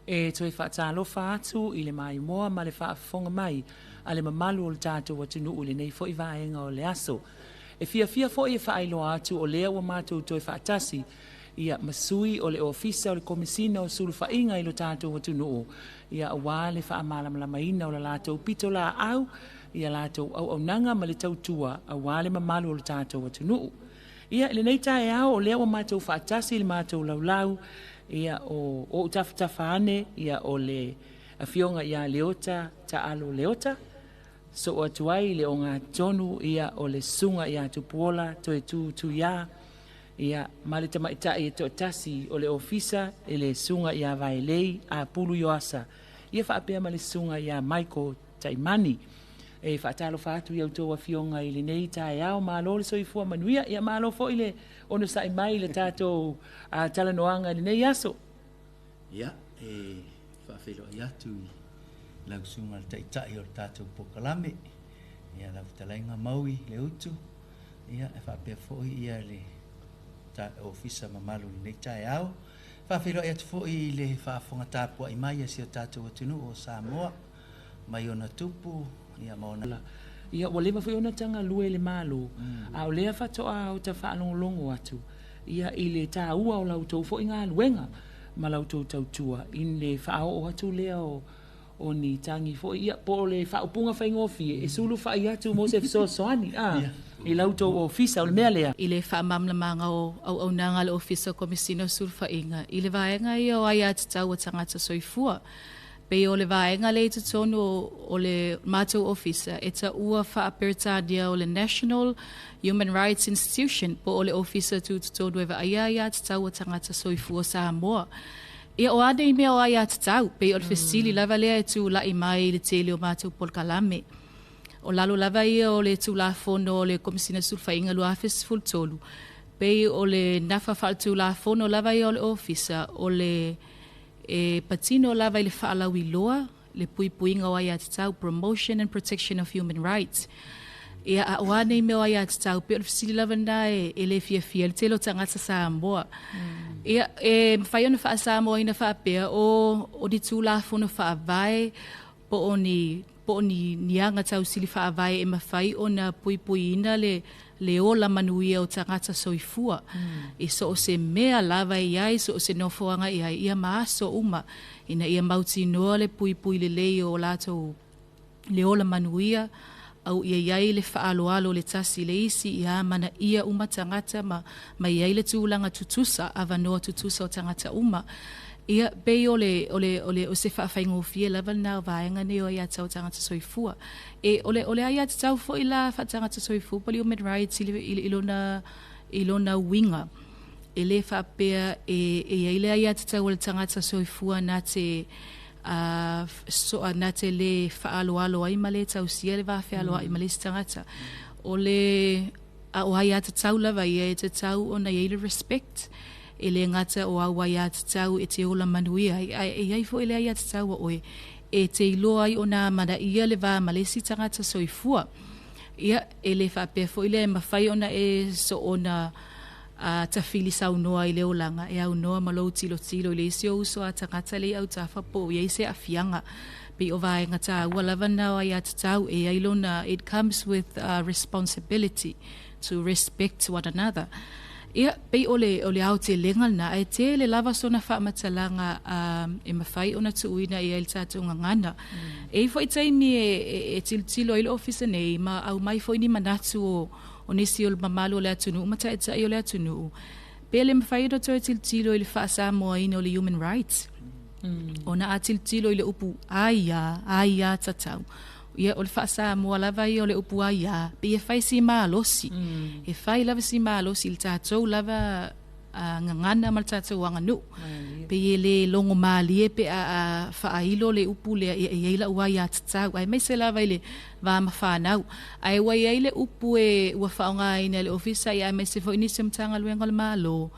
E toe faatalofa atu i le maimoa ma le faafofoga mai a le mamalu o le tatou atunuu i lenei foi vaega o le aso. E fiafia foi e faailoa atu o lea ua matou toe faatasi ia ma sui o le Ofisa o le Komesina o Sulufaiga i lo tatou atunuu, ia aua le faamalamalamaina o la latou pitolaau ia latou auaunaga ma le tautua aua le mamalu o le tatou atunuu. Ia, i lenei taeao o lea ua matou faatasi i le matou laulau, ia o ou tafatafa ane, ia o le afioga ia Leota Taalo Leota, soo atu ai le ogatotonu, ia o le susuga ia Tupuola Toetu Tuia, ia ma le tamaitai e toatasi o le ofisa i le susuga ia Vaelei Apulu Ioasa, ia faapea ma le susuga ia Michael Taimani. E faatalofa atu i a outou afioga i lenei taeao, malo le soifua manuia, ia malo foi le onosai mai i le tatou talanoaga i lenei aso. Ia, e faafeiloai atu i lau susuga i le Taitai o le tatou polokalame, ia lau fetalaiga Maui Leutu, ia e faapea foi ia le ofisa mamalu i lenei taeao. E faafeiloai atu foi i le faafofoga tapuai mai a si o tatou atunuu o Samoa, mai ona tupu ia ma ona. Ia ua leva foi ona ta galue i le Malo, a o lea faatoa o ta faalogologo atu ia i le taua o la outou foi galuega ma la outou tautua i le faaoo atu lea o ni tagi foi, ia po o le faaupuga faigofie e sulufai atu mo se fesoasoani i la outou ofisa. O le mea lea. I le faamalamalamaga o auaunaga a le Ofisa o Komesina o Sulufaiga i le vaega ia o aiatatau a tagata soifua. Pei o le vaega lea i totonu o le matou ofisa e taua faa-Peretania o le National Human Rights Institution po o le ofisa tutotonu e vaaia aiatatau a tagata soifua o Samoa. Ia o a nei mea o aiatatau, pei o le fesili lava lea e tulai mai i le tele o matou polokalame. O lalo lava ia o le Tulafono o le Komesina o Sulufaiga 2013, pei o le nafa faaletulafono lava ia o le ofisa o le e patino lava i le faalauiloa, le puipuiga o aiatatau, promotion and protection of human rights. Ia, a o a nei mea o aiatatau, pei o le fesili lava lena e le fiafia ai le tele o tagata Samoa. Ia, e mafai ona faa-Samoaina faapea o ni Tulafono faavae po o ni po o ni ni aga tausili faavae e mafai ona puipuiina le le ola manuia o tagata soifua i so o se mea lava e i ai, so o se nofoaga e i ai, ia ma aso uma, ina ia mautinoa le puipui lelei o latou le ola manuia, au ia i ai le faaaloalo o le tasi i le isi, ia amanaia uma tagata ma ma i ai le tulaga tutusa, avanoa tutusa o tagata uma. Ia, pei o le, o le, o le, o se faafaigofie lava lena o vaega nei o aiatatau a tagata soifua. E, o le, o le aiatatau foi la faatagata soifua po o le human rights i, le, i, i lona, i lona uiga, e le faapea e, e i ai le aiatatau a le tagata soifua na te a, so, na te le faaaloalo ai ma le tausia le va fealoai ma le isi tagata. O le, a o aiatatau lava ia e tatau ona i ai le respect, e le gata o au aiatatau e te ola manuia ai, ae e i ai foi le aiatatau a oe e te iloa ai ona amanaia le va ma le isi tagata soifua. Ia, e le faapea foi lea e mafai ona e soona a tafili saunoa i le olaga e aunoa ma lou tilotilo i le isi o uso a tagata le i autafa po o i ai se aafiaga. Pei o vaega taua lava na o aiatatau e i ai lona it comes with responsibility to respect one another. Ia, pei o le, o le aotelega lena, ae tele lava sona faamatalaga e mafai ona tuuina i ai le tatou gagana. E i ai foi taimi e, e, e tilotilo ai le ofisa nei ma aumai foi ni manatu o, o nisi o le mamalu o le atunuu ma taitai o le atunuu, pe le mafai ona toe tilotilo i le faa-Samoaina o le human rights. Ona a tilotilo i le upu aia, aiatatau, ia o le faa-Samoa lava ia o le upu aia, pei e fai si malosi. E fai lava si malosi i le tatou lava gagana ma le tatou aganuu. Pei e le logo malie pe a faailo le upu lea, ia e i ai lau aiatatau, aemaise lava i le va ma fanau. Ae ua i ai le upu e ua faaaogaina e le Ofisa ia aemaise foi nisi o Matagaluega o le Malo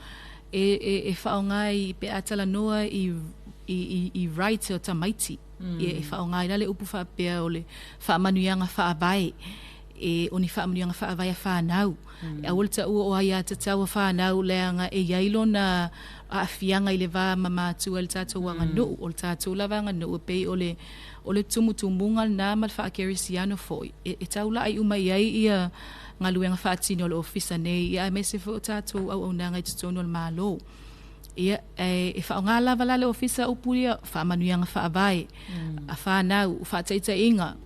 e faaaoga i pe a talanoa i rights o tamaiti. Ia e faaaoga ai la le upu faapea o le faamanuiaga faavae. E o ni faamanuiaga faavae a fanau. E aua le taua o aiatatau a fanau leaga e i ai lona aafiaga i le va ma matua i le tatou aganuu. O le tatou lava aganuu e pei o le o le tumutumuga lena ma le faakerisiano foi e e taulai uma i ai ia galuega faatino a le Ofisa nei ia aemaise foi o tatou auaunaga i totonu o le Malo. Ia e e faaaoga lava la le Ofisa upu ia faamanuiaga faavae a fanau, faataitaiga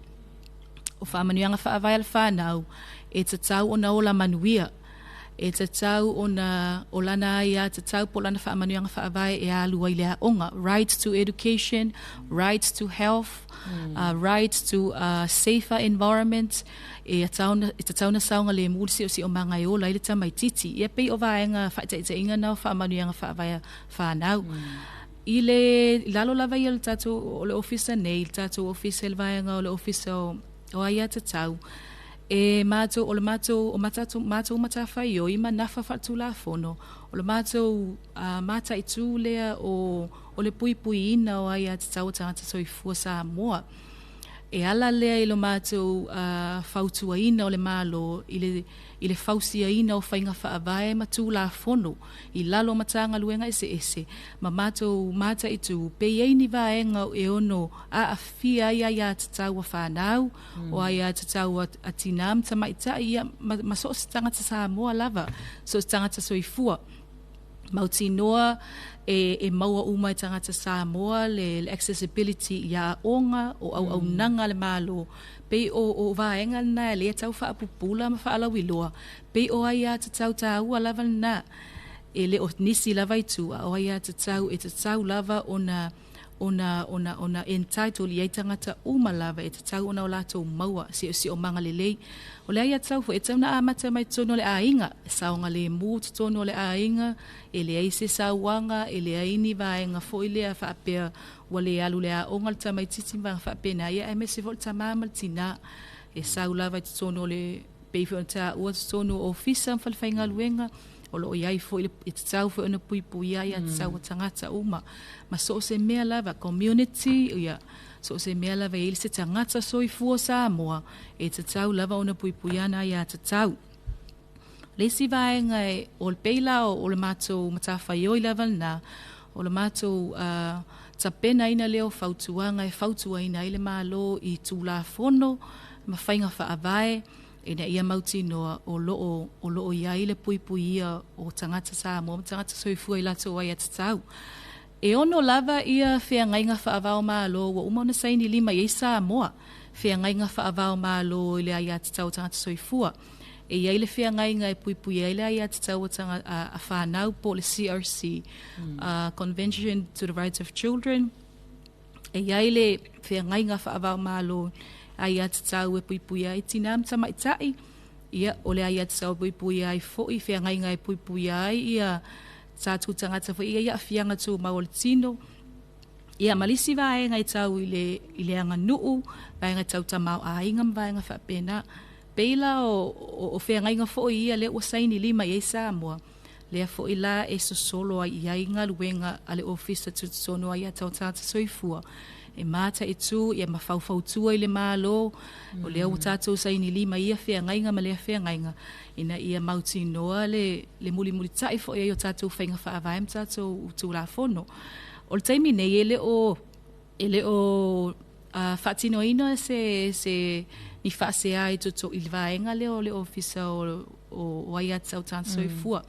O faamanuiaga faavae a le fanau, e tatau ona ola manuia. E tatau ona o lana aiatatau po o lana faamanuiaga faavae e alu ai i le aoga, right to education, right to health, right to a safer environment. E tatau ona saogalemu le siosiomaga e ola ai le tamaitiiti. Ia pei o vaega faataitaiga na o faamanuiaga faavae a fanau. I le lalo lava ia o le tatou o le ofisa nei, le tatou ofisa i le vaega o le ofisa o, o aiatatau, e matou, o le matou, o matou, matou matafaioi ma nafa faaletulafono, o le matou uh, mataitu lea o, o le puipuiina o aiatatau a tagata soifua Samoa. E ala lea i lo matou uh, fautuaina o le Malo i le i le fausiaina o faiga faavae ma Tulafono i lalo o Matagaluega eseese ma matou mataitu pe i ai ni vaega e ono aafia ai aiatatau a fanau, o aiatatau a tinā ma tamaitai, ia, ma, ma so o se tagata Samoa lava, so o se tagata soifua. Mautinoa e, e maua uma e tagata Samoa le, le accessibility i aoga, o auaunaga a le Malo, Pei o, o vaega lena e lea tau faapupula ma faalauiloa, pei o aiatatau taua lava lena. E le o nisi lava i tua, o aiatatau e tatau lava ona, ona, ona, ona entitle i ai tagata uma lava e tatau ona o latou maua siosiomaga lelei. O le aiatatau foi e tatau ona amata mai totonu o le aiga, e saogalemu totonu o le aiga, e leai se sauaga, e leai ni vaega foi lea faapea Ua le alu i le aoga le tamaitiiti ma vaega faapena, ia aemaise foi le tama ma le tinā. E sau lava i totonu o le, pei foi ona taua totonu o ofisa ma falefaigaluega, o lo o i ai foi le, e tatau foi ona puipuia ai aiatatau a tagata uma. Ma so o se mea lava, community, ia, so o se mea lava e i ai se tagata soifua Samoa, e tatau lava ona puipuia ana aiatatau. Le isi vaega e, o le pei la o le matou matafaioi lava lena, o le matou uh, tapenaina lea o fautuaga e fautuaina ai le Malo i Tulafono ma faiga faavae ina ia mautinoa o lo o, o lo o i ai le puipuia o tagata Samoa ma tagata soifua i latou aiatatau. E ono lava ia feagaiga faava-o-Malo ua uma ona saini lima i ai Samoa, feagaiga faava-o-Malo i le aiatatau a tagata soifua. E i ai le feagaiga e puipuia ai le aiatatau a, a fanau po o le CRC, Convention to the Rights of Children. E i ai le feagaiga faava-o-Malo aiatatau e puipuia ai tinā ma tamaitai. Ia, o le aiatatau e puipuia ai foi, feagaiga e puipuia ai ia tatou tagata foi ia i aafiaga tumau o le tino. Ia, ma le isi vaega e tau i le, i le aganuu, vaega tau tamaoaiga ma vaega faapena. Pei la o, o, o feagaiga foi ia lea ua saini lima i ai Samoa, lea foi la e sosolo ai i ai galuega a le Ofisa Tutotonu o Aiatatau Tagata Soifua, e mataitu ia ma faufautua i le Malo, o lea ua tatou saini lima i ia feagaiga ma lea feagaiga, ina ia mautinoa le, le mulimulitai foi ai o tatou faiga faavae ma tatou Tulafono. O le taimi nei, e le o, e le o faatinoina se, se, ni faasea i toto i le vaega lea o le Ofisa o, o, o Aiatatau Tagata Soifua.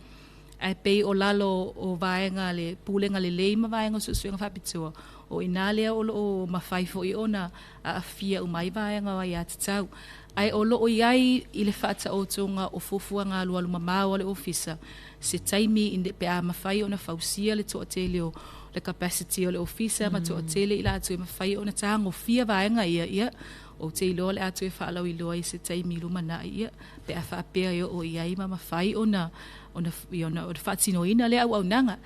Ae pei o lalo o vaega le Pulega Lelei ma vaega o Suesuega Faapitoa, o i ina lea o lo o mafai foi ona aafia uma ai vaega o aiatatau. Ae o lo o i ai i le faataotoga o fuafuaga alualu mamao a le Ofisa se taimi pe a mafai ona fausia le toatele o le capacity o le Ofisa ma toatele i latou e mafai ona tagofia vaega ia, ia, ou te iloa o le a toe faalauiloa i se taimi i lumanai, ia, pe a faapea e oo i ai ma mafai ona, ona, ia, ona, ona faatinoina lea auaunaga.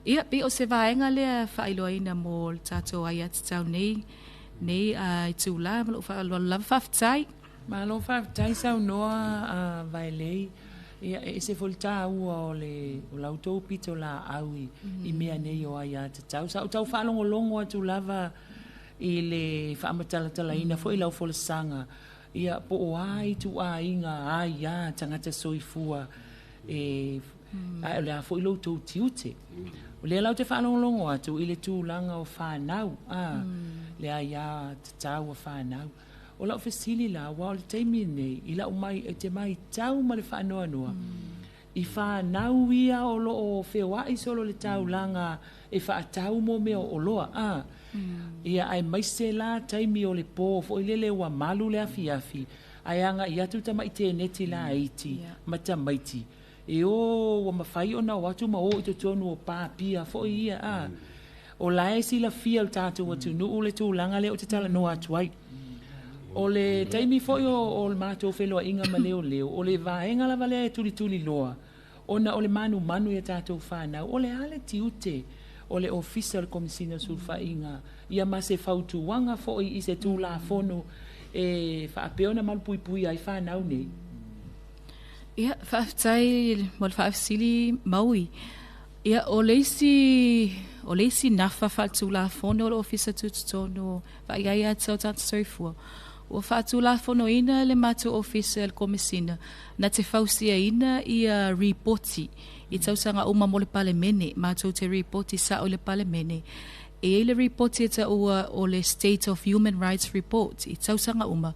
Ia, pei o se vaega lea e faailoaina mo le tatou aiatatau nei, nei uh, itula ma lou faaaloalo lava. Faafetai. Malo faafetai saunoa a Vaelei. Ia, e ese foi le taua o le o la outou pitolaau i, mm. i mea nei o aiatatau. Sa ou tau faalogologo atu lava i le faamatalatalaina foi lau folasaga Ia, po o a ituaiga aia tagata soifua e, ae o le a foi lo outou tiute. O lea la ou te faalogologo atu i le tulaga o fanau, a, le aia tatau a fanau. O lau fesili la, aua o le taimi lenei, i lau mai, e te matau ma le faanoanoa, i fanau ia o lo o feoai solo i le taulaga e faatau mo mea o oloa, a, ia, aemaise la taimi o le po foi lele ua malu le afiafi, ae agai atu tamai teneti laiti ma tamaiti, e o ua mafai ona o atu ma o i totonu o papia foi ia, a. O la e silafia e le tatou atunuu le tulaga lea ou te talanoa atu ai. O le taimi foi o le matou feloaiga ma leoleo, o le vaega lava lea e tulituliloa, ona o le manumanu i a tatou fanau, o le a le tiute o le Ofisa o le Komesina o Sulufaiga, ia ma se fautuaga foi i se Tulafono e faapea ona malupuipuia ai fanau nei? Ia, faafetai mo le faafesili Maui. Ia, o le isi, o le isi nafa faaletulafono o le Ofisa Tutotonu Vaai Aia Tatau Tagata Soifua, ua faatulafonoina le matou Ofisa e le Komesina na te fausiaina ia ripoti i tausaga uma mo le Palemene, matou te ripoti sao i le Palemene. E i ai le ripoti e taua o le State of Human Rights Report i tausaga uma,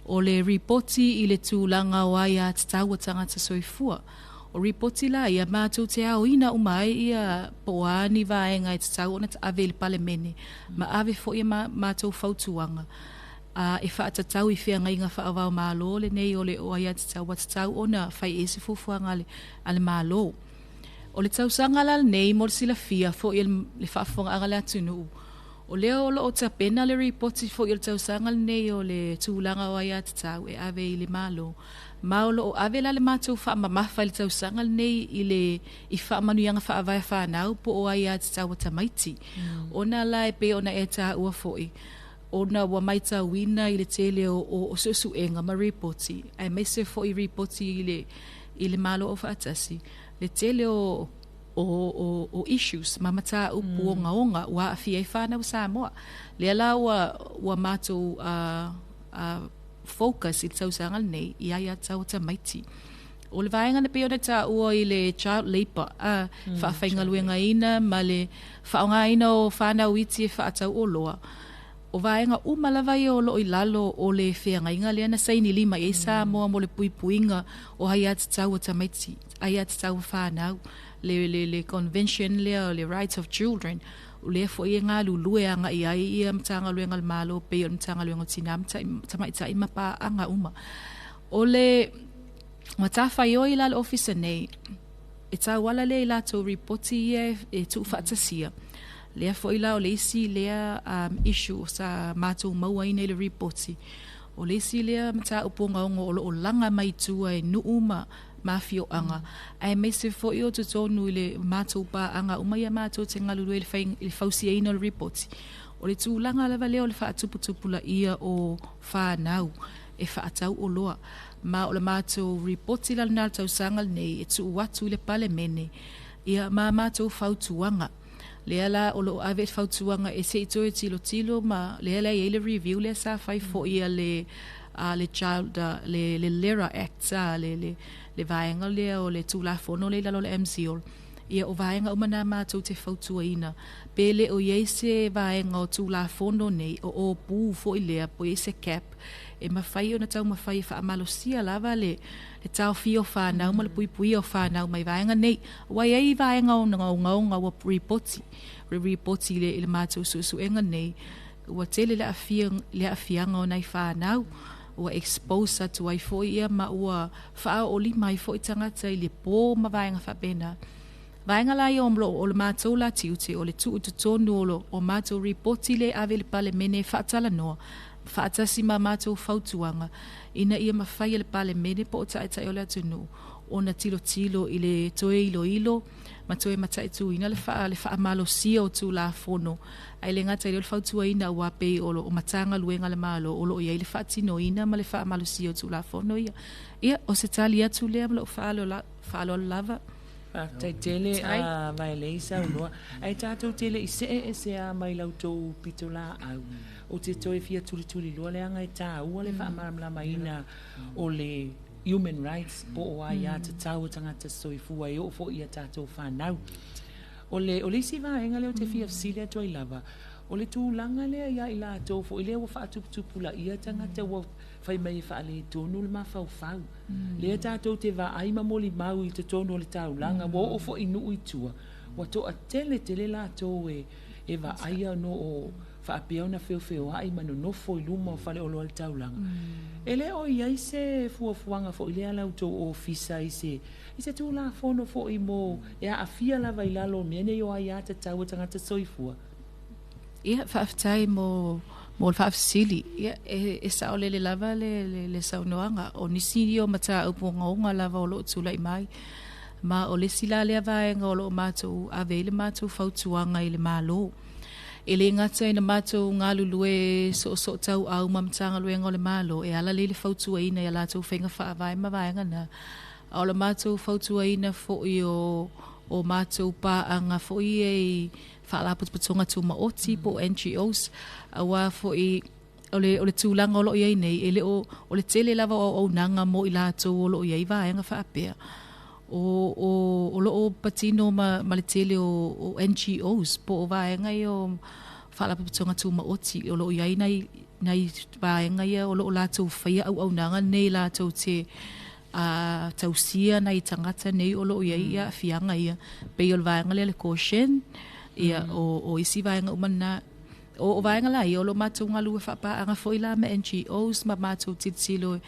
o le ripoti i le tulaga o aiatatau a tagata soifua. O ripoti la ia, matou te aoina uma ai ia po o a ni vaega e tatau ona ave i le Palemene, ma ave foi a matou fautuaga a e faatatau i feagaiga faava-o-Malo lenei o le o aiatatau ua tatau ona fai i ai se fuafuaga a le Malo. O le tausaga la lenei mo le silafia foi e le faafofogaaga a le atunuu, o lea o lo o tapena le ripoti foi o le tausaga lenei o le tulaga o aiatatau e ave i le Malo, ma o lo o ave la le matou faamamafa i le tausaga lenei i le i faamanuiaga faavae a fanau po o aiatatau a tamaiti. Ona la e pei ona e taua foi, ona ua matauina i le tele o suesuega ma ripoti, aemaise foi ripoti i le i le Malo Aufaatasi, le tele o o issues ma mataupu ogaoga ua aafia ai fanau a Samoa. Lea la ua ua matou focus i le tausaga lenei i aiatatau a tamaiti. O le vaega na pei ona taua i le child labour, a, faafaigaluegaina ma le faaaogaina o fanau iti e faatau oloa, o vaega uma lava ia o lo o i lalo o le feagaiga lea na saini lima i ai Samoa mo le puipuiga o aiatatau a tamaiti, aiatatau a fanau, le, le, le convention lea o le Rights of Children, o lea foi e galulue agai ai ia Matagaluega a le Malo pei o le Matagaluega o Tina ma Tamaitai ma paaga uma. O le matafaioi la a le Ofisa nei, e tauala lea i latou ripoti ia e tuufaatasia. Lea foi la o le isi lea issue sa matou mauaina i le ripoti, o le isi lea mataupu ogaoga o lo o laga mai tua e nuu ma afioaga, aemaise foi o totonu i le matou paaga uma ia matou te galulue i le fausiaina o le ripoti, o le tulaga lava lea o le faatuputupulaia o fanau e faatau oloa. Ma o le matou ripoti la lena i le tausaga lenei e tuu atu i le Palemene ia ma matou fautuaga. Lea la o lo o ave le fautuaga e se i toe tilotilo ma lea la e i ai le review lea sa fai foi a le a le Child le le LERA Act a le le le vaega lea o le Tulafono lea i lalo o le MCIL. Ia o vaega uma na matou te fautuaina pe le o i ai se vaega o Tulafono nei o ōpū foi lea po o i ai se cap e mafai ona taumafai e faamalosia lava le le taofia o fanau ma le puipuia o fanau mai vaega nei. Ua i ai vaega ogaoga ua ripoti, ripoti i le matou suesuega nei, ua tele le aafia, le aafiaga o nai fanau, ua expose atu ai foi ia ma ua faaoolima ai foi tagata i le po ma vaega faapena. Vaega la ia o le matou la tiute o le tuu i totonu o matou ripoti lea e ave i le Palemene e faatalanoa faatasi ma matou fautuaga ina ia mafai e le Palemene po o Taitai o le atunuu ona tilotilo i le toe iloilo ma toe mataituina le faamalosia o Tulafono, ae le gata i lea o le fautuaina aua pei o Matagaluega a le Malo o lo o i ai le faatinoina ma le faamalosia o Tulafono ia. Ia, o se tali atu lea ma lou faaaloalo lava. Faafetai tele a Vaelei saunoa. Ae tatou te le i see ese lava mai la outou pitolaau, ou te toe fia tulituliloa leaga e taua le faamalamalamaina o le human rights po o aia tatau a tagata soifua e oo foi i a tatou fanau. O le, o le isi vaega lea ou te fia fesili atu ai lava, o le tulaga lea ia i latou foi lea ua faatuputupulaia tagata ua fai mai e faaletonu le mafaufau. Lea tatou te vaai ma molimau i totonu o le taulaga, ua oo foi i nuu i tua, ua toatele tele latou e e vaaia no o faapea ona feofeoai ma nonofo i luma o faleoloa o le taulaga. E le o i ai se fuafuaga foi lea a la outou ofisa i se i se Tulafono foi mo e aafia lava i lalo o mea nei o aia tatau a tagata soifua? Ia, faafetai mo mo le faafesili. Ia, e, e saolele lava le, le, le saunoaga. O nisi ia o mataupu ogaoga lava o lo o tulai mai. Ma o le isi la lea vaega o lo o matou ave ai le matou fautuaga i le Malo. E le gata ina matou galulue soosootauau ma Matagaluega o le Malo e ala lea i le fautuaina i a latou faiga faavae ma vaega na, a o le matou fautuaina foi o o matou paaga foi ia i Faalapotopotoga Tumaoti po o NGOs, aua foi o le, o le tulaga o lo o i ai nei, e le o, o le tele lava o auaunaga mo i latou o lo o i ai vaega faapea. O, o, o lo o patino ma, ma le tele o, o NGOs po o vaega ia o Faalapotopotoga Tumaoti o lo o i ai nai, nai vaega ia o lo o latou faia auaunaga nei latou te a tausia nai tagata nei o lo o i ai aafiaga ia, pei o le vaega lea le Koshen, ia o, o isi vaega uma na. O, o vaega la ia, o lo o matou galue faapaaga foi la ma NGOs ma matou tilotilo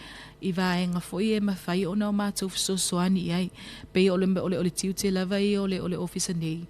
i vaega foi e mafai ona o matou fesoasoani i ai. Pei o le, o le, o le tiute lava ia o le, o le ofisa nei,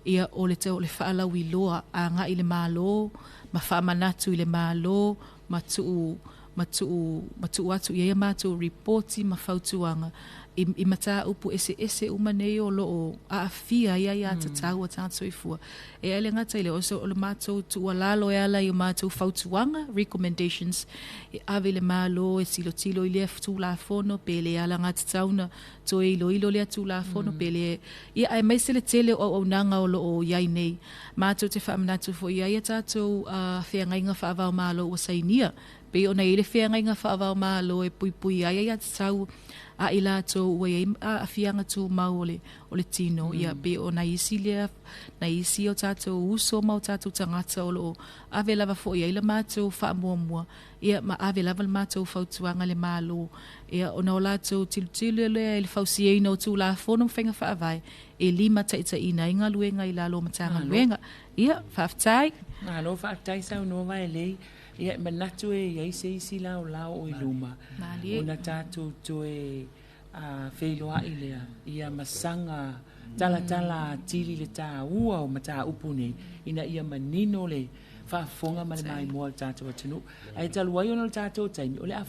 ia o le, o le faalauiloa agai i le Malo ma faamanatu i le Malo ma tuu ma tuu, ma tuu atu i ai a matou ripoti ma fautuaga i, i mataupu eseese uma nei o lo o aafia ai aiatatau a tagata soifua. E le gata i lea, o se, o le matou tuualalo e ala i o matou fautuaga, recommendations, e ave i le Malo e tilotilo i lea Tulafono pe le alagatatau ona toe iloilo lea Tulafono pe le, ia aemaise le tele o auaunaga o lo o i ai nei. Matou te faamanatu foi i ai a tatou uh, feagaiga faava-o-Malo ua sainia, pei ona i ai le feagaiga faava-o-Malo e puipui ai aiatatau a i latou ua i ai aafiaga tumau o le, o le tino, ia pei o nai isi lea, nai isi o tatou uso ma o tatou tagata o lo o ave lava foi i ai la matou faamuamua, ia ma ave lava le matou fautuaga i le Malo, ia ona o latou tilotilo lea i le fausiaina o Tulafono ma faiga faavae e limataitaiina ai galuega i lalo o Matagaluega. Ia, faafetai. Malo faafetai saunoa Vaelei. Ia, e manatu e i ai se isi laolao o i luma ona tatou toe feiloai lea, ia ma saga talatala atili le taua o mataupu nei ina ia manino le faafofoga ma le maimoa a le tatou atunuu. Ae talu ai ona o le tatou taimi, o le a